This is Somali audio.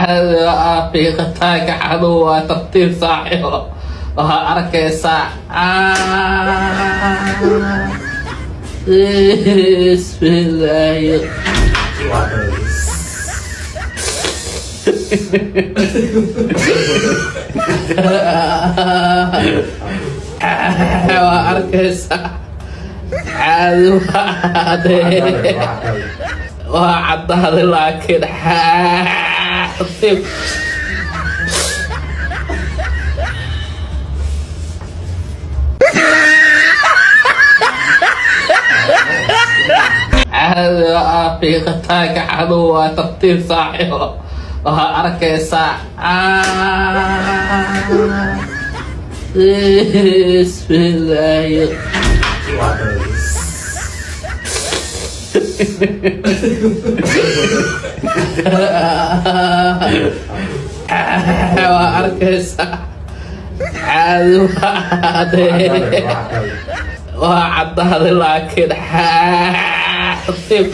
Caadi ah, fiiqitaanka xanuun waa, tartiib saaxiibo. Waxaa arkaysaa, bismillaahi. Waa arkaysaa, caadi waa caddaaday, laakiin tartiib. Caadi ah, fiiqitaanka xanuun waa, tartiib saaxiibo. Waxaa arkaysaa, bismillaahi. Waa arkaysaa, caadi waa caddaaday, laakiin tartiib.